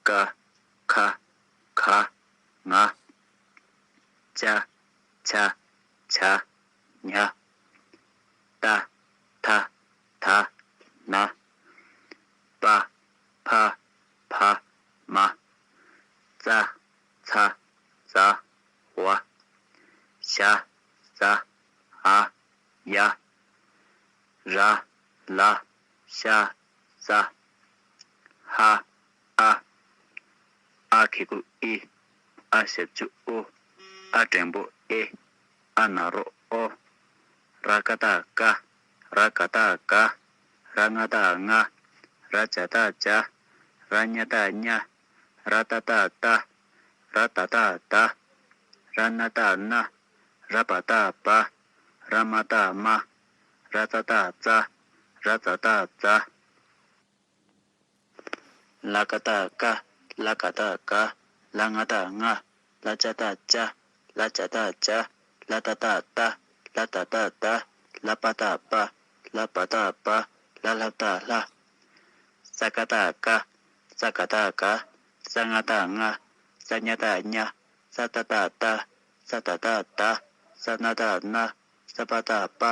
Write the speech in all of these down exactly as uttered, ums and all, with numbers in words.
ཀ་ཁ་ག་ང་། ཅ་ཆ་ཇ་ཉ། ཏ་ཐ་ད་ན། པ་ཕ་བ་མ། ཙ་ཚ་ཛ་ཝ། ཞ་ཟ་འ་ཡ། ར་ལ་ཤ་ཙ། ཧ་ཨ། ཨ་གི་གུ་ཨི། ཨ་ཞབས་ཀྱུ་ཨུ། ཨ་འགྲེང་བུ་ཨེ། ཨ་ན་རོ་ཨོ། ར་ཀ་བཏགས་ཀ་ར་ག་བཏགས་ག་ར་ང་བཏགས་ང་། ར་ཇ་བཏགས་ཇ། ར་ཉ་བཏགས་ཉ། ར་ཏ་བཏགས་ཏ། ར་ད་བཏགས་ད། ར་ན་བཏགས་ན། ར་བ་བཏགས་བ། ར་མ་བཏགས་མ། ར་ཙ་བཏགས་ཙ། ར་ཛ་བཏགས་ཛ། ལ་ཀ་བཏགས་ཀ་ལ་ག་བཏགས་ག་ལ་ང་བཏགས་ང་། ལ་ཅ་བཏགས་ཅ། ལ་ཇ་བཏགས་ཇ། ལ་ཏ་བཏགས་ཏ། ལ་ད་བཏགས་ད། ལ་པ་བཏགས་པ། ལ་བ་བཏགས་བ། ལ་ལྷ་བཏགས་ལྷ། ས་ཀ་བཏགས་སྐ་ས་ག་བཏགས་སྐ་ས་ང་བཏགས་སྔ། ས་ཉ་བཏགས་སྙ། ས་ཏ་བཏགས་སྟ། ས་ད་བཏགས་སྡ། ས་ན་བཏགས་སྣ། ས་པ་བཏགས་སྤ།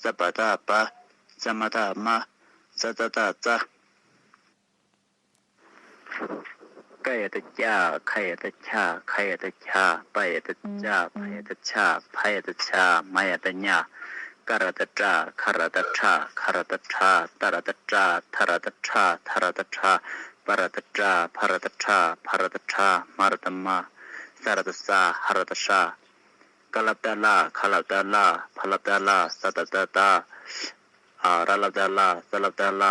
ས་བ་བཏགས་སྦ། ས་མ་བཏགས་སྨ། ས་ཙ་བཏགས་ཙ། ཀ་ཡ་བཏགས་ཀྱ་ཁ་ཡ་བཏགས་ཁྱ་ཁ་ཡ་བཏགས་ཁྱ། པ་ཡ་བཏགས་པྱ་ཕ་ཡ་བཏགས་ཕྱ་ཕ་ཡ་བཏགས་ཕྱ། མ་ཡ་བཏགས་མྱ། ཀ་ར་བཏགས་ཀྲ་ཁ་ར་བཏགས་ཁྲ་ཁ་ར་བཏགས་ཁྲ། ཏ་ར་བཏགས་ཏྲ་ཐ་ར་བཏགས་ཏྲ་ཐ་ར་བཏགས་ཏྲ། པ་ར་བཏགས་པྲ་ཕ་ར་བཏགས་པྲ་ཕ་ར་བཏགས་པྲ། མ་ར་བཏགས་མ། ས་ར་བཏགས་ས་ཧ་ར་བཏགས་ཧྲ། ཀ་ལ་བཏགས་ཀླ་ཁ་ལ་བཏགས་ཀླ་ཕ་ལ་བཏགས་ཕླ། ས་ད་བཏགས་སྡ། ཨ། ར་ལ་བཏགས་རླ་ས་ལ་བཏགས་རླ།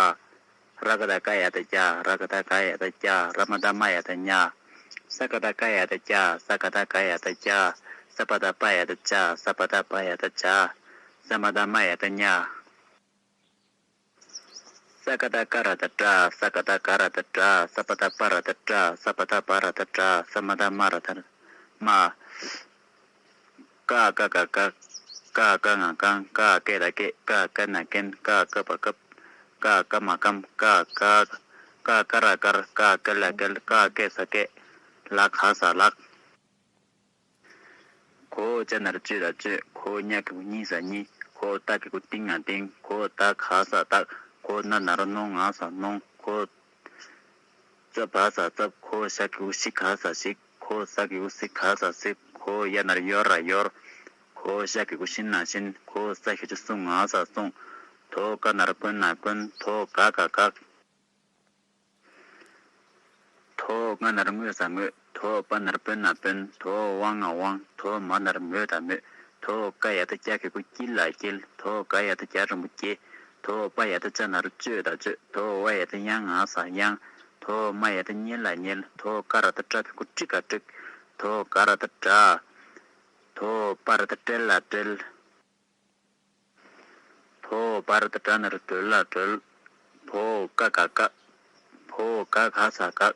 ར་ག་བཏགས་རྐ་ཡ་བཏགས་རྐྱ་ར་ག་བཏགས་རྐ་ཡ་བཏགས་རྐྱ། ར་མ་བཏགས་རྨ་ཡ་བཏགས་རྨྱ། ས་ག་བཏགས་སྐ་ཡ་བཏགས་སྐྱ་ས་ག་བཏགས་སྐ་ཡ་བཏགས་སྐྱ། ས་པ་བཏགས་སྤ་ཡ་བཏགས་སྤྱ་ས་པ་བཏགས་སྤ་ཡ་བཏགས་སྤྱ། ས་མ་བཏགས་སྨ་ཡ་བཏགས་སྨྱ། ས་ག་བཏགས་སྐ་ར་བཏགས་སྐྲ་ས་ག་བཏགས་སྐ་ར་བཏགས་སྐྲ། ས་པ་བཏགས་སྤ་ར་བཏགས་སྤྲ་ས་པ་བཏགས་སྤ་ར་བཏགས་སྤྲ། ས་མ་བཏགས་སྨ་ར་བཏགས་སྨྲ། ཀ་ཀ་ག་ཀ་ཀ་ཀ་ང་ཀང་། ཀ་ཀེ་ད་ཀེ། ཀ་ཀ་ན་ཀན། ཀ་ཀ་པ་ཀབ། ཀ་ཀ་མ་ཀམ། ཀ་ཀ་ཀ་ཀ་ར་ཀར། ཀ་ཀ་ལ་ཀལ། ཀ་ཀེ་ས་ཀེ། ལ་ག་ས་ལགས། གོ་ཅ་ན་རོ་ཅོ་ད་ཅོད། གོ་ཉ་གི་གུ་ཉི་ས་ཉི། གོ་ཏ་གི་གུ་ཏི་ང་ཏིང་། གོ་ད་ག་ས་དག། གོ་ན་ན་རོ་ནོ་ང་ས་ནོང་། གོ་ཙ་བ་ས་ཙབ། གོ་ཞ་གི་གུ་ཞི་ག་ས་ཞིག། གོ་ས་གི་གུ་སི་ག་ས་སིབ། གོ་ཡ་ན་རོ་ཡོ་ར་ཡོར། གོ་ཤ་གི་གུ་ཤི་ན་ཤིན། གོ་ས་ཞབས་ཀྱུ་སུ་ང་ས་སོང་། དོ་ཀ་ན་རོ་ཀོ་ན་ཀོན། དོ་ག་ག་གག། དོ་ང་ན་རོ་ངོ་ས་ངོས། དོ་པ་ན་རོ་པོ་ན་པོན། དོ་བ་ང་ཝང་། དོ་མ་ན་རོ་མོ་ད་མོད། དོ་ཀ་ཡ་བཏགས་ཀྱ་གི་གུ་ཀྱི་ལ་ཀྱིལ། དོ་ག་ཡ་བཏགས་གྱ་འགྲེང་བུ་ཀྱེ། དོ་པ་ཡ་བཏགས་ཅ་ན་རོ་ཅོ་ད་ཅོད། དོ་བ་ཡ་བཏགས་ཡ་ང་ས་ཡང་། དོ་མ་ཡ་བཏགས་མྱེ་ལ་མྱེལ། དོ་ཀ་ར་བཏགས་ཀྲ་གི་གུ་ཀྲི་ག་ཀྲིག། དོ་ག་ར་བཏགས་གྲ། དོ་པ་ར་བཏགས་པྲལ་ལ་བྲེལ། དོ་པ་ར་བཏགས་པྲ་ན་རོ་བྲོལ་ལ་བྲོལ། བོ་ཀ་ག་བཀག། བོ་ག་ག་ས་བཀག།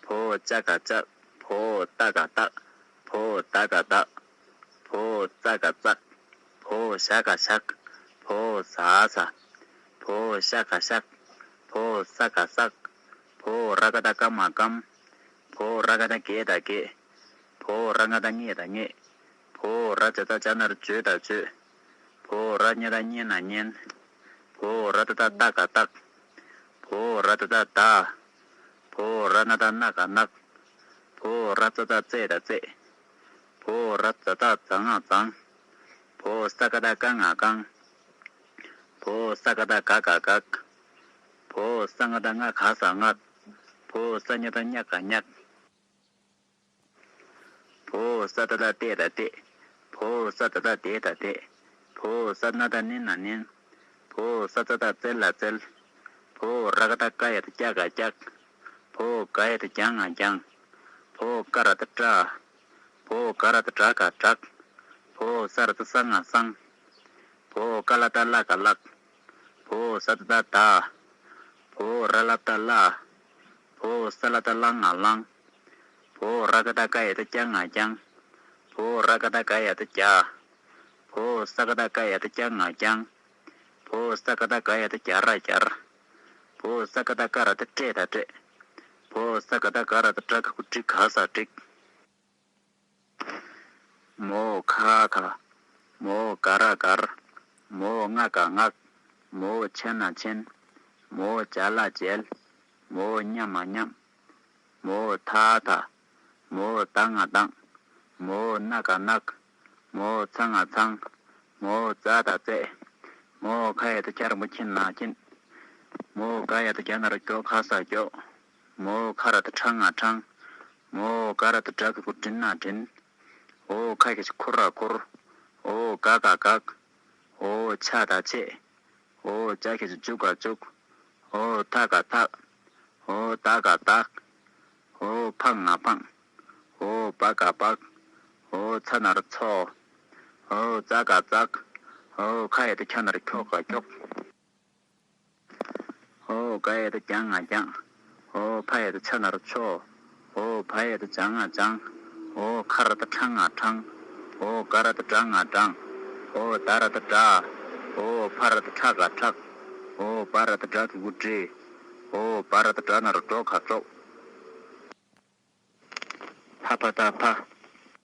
བོ་ཅ་ག་བཅག། བོ་ཏ་ག་བཏགས། བོ་ད་ག་བདག། བོ་ཙ་ག་བཙག། བོ་ཞ་ག་བཞག། བོ་ཟ་ས། བོ་ཤ་ག་བཤགས། བོ་ས་ག་བསགས། བོ་ར་ག་བཏགས་རྐ་མ་བསྐམས། བོ་ར་ག་བཏགས་རྐེ་ད་རྐེད། བོ་ར་ང་བཏགས་རྔེ་ད་རྔེགས། བོ་ར་ཇ་བཏགས་ཇ་ན་རོ་ཇོ་ད་ཇོད། བོ་ར་ཉ་བཏགས་རྙེ་ན་རྙེན། བོ་ར་ཏ་བཏགས་ཏ་ག་བཏགས། བོ་ར་ད་བཏགས་ད། བོ་ར་ན་བཏགས་ན་ག་བརྣགས། བོ་ར་ཙ་བཏགས་རྩེ་ད་རྩེད། བོ་ར་ཛ་བཏགས་ཛ་ང་བརྫངས། བོ་ས་ག་བཏགས་སྐ་ང་བསྐངས། བོ་ས་ག་བཏགས་ག་ག་བཀག། བོ་ས་ང་བཏགས་སྔ་ག་ས་བསྔགས། བོ་ས་ཉ་བཏགས་སྙ་ག་བསྙགས། བོ་ས་ཏ་བཏགས་སྟེ་ད་བལྟས། བོ་ས་ད་བཏགས་དེ་ད་དེད། བོ་ས་ན་བཏགས་ནེ་ན་ནེན། བོ་ས་ཙ་བཏགས་ཙེ་ལ་བཙལ། བོ་ར་ག་བཏགས་རྐ་ཡ་བཏགས་རྐྱ་ག་བརྐྱགས། བོ་ག་ཡ་བཏགས་རྐྱ་ང་བརྐྱངས། བོ་ཀ་ར་བཏགས་བཀྲ། བོ་ག་ར་བཏགས་གྲ་ག་བཀྲགས། བོ་ས་ར་བཏགས་སྔ་བསྔས། བོ་ཀ་ལ་བཏགས་གླ་ག་བཀླགས། བོ་ས་ད་བཏགས་སྡ། བོ་ར་ལ་བཏགས་སླ། བོ་ས་ལ་བཏགས་སླ་ང་བསླངས། བོ་ར་ག་བཏགས་རྐ་ཡ་བཏགས་རྐྱ་ང་བརྐྱངས། བོ་ར་ག་བཏགས་ག་ཡ་བཏགས་རྐྱ། བོ་ས་ག་བཏགས་སྐ་ཡ་བཏགས་སྐྱ་ང་བསྐྱངས། བོ་ས་ག་བཏགས་སྒ་ཡ་བཏགས་སྒྱ་ར་བསྒྱར། བོ་ས་ག་བཏགས་སྐ་ར་བཏགས་སྐྲ་ད་སྐྲད། བོ་ས་ག་བཏགས་སྒ་ར་བཏགས་སྒྲ་གི་གུ་སྒྲི་ག་ས་སྒྲིག་མོ་ག་ག་ག་མོ་ག་ར་གར། མོ་ང་ག་ངག་མོ་ཆ་ན་ཆེན། མོ་ཇ་ལ་མཇལ། མོ་ཉ་མ་མཉམ། མོ་ད་ད། མོ་ད་ང་དང་། མོ་ན་ག་ནག་མོ་ཚ་ང་ཚང་། མོ་ཙ་ད་ཙེ། མོ་ཁ་ཡ་བཏགས་ཁྱ་ར་མོ་ཁྱི་ན་ཁྱིན། མོ་ག་ཡ་བཏགས་གྱ་ན་རོ་གྱོ་ག་ས་གྱོགས། མོ་ཁ་ར་བཏགས་ཁྲ་ང་ཁྲང་། མོ་ག་ར་བཏགས་སྒྲ་གི་གུ་སྒྲི་ན་སྒྲིན། འོ་ཁ་ཁྱ་ཁྱ་ཁུ་ར་ཁུར། འོ་ག་ག་གག་འོ་ཆ་ད་ཆེ། འོ་ཅ་ཁྱ་ཅུ་ག་ཅུག་འོ་ཐ་ག་ཐག་འོ་ད་ག་དག་འོ་ཕ་ང་ཕང་། འོ་པ་ག་པག་འོ་ཚ་ན་རོ་ཚོ། འོ་ཙ་ག་ཙག་འོ་ཁ་ཡ་བཏགས་ཁྱ་ན་རོ་ཁྱོ་ག་ཁྱོག་འོ་ག་ཡ་བཏགས་གྱ་ང་གྱང་། འོ་ཕ་ཡ་བཏགས་ཕྱ་ན་རོ་ཕྱོ། འོ་བ་ཡ་བཏགས་བྱ་ང་བྱང་། འོ་ཁ་ར་བཏགས་ཁྲ་ང་ཁྲང་། འོ་ག་ར་བཏགས་གྲ་ང་གྲང་། འོ་ད་ར་བཏགས་གྲ། འོ་ཕ་ར་བཏགས་ཕྲ་ག་ཕྲག་འོ་བ་ར་བཏགས་བྲ་གི་གུ་བྲི། འོ་བ་ར་བཏགས་བྲ་ན་རོ་བྲོ་ག་བྲོག་ཕ་ཕ་བཏགས་ཕ།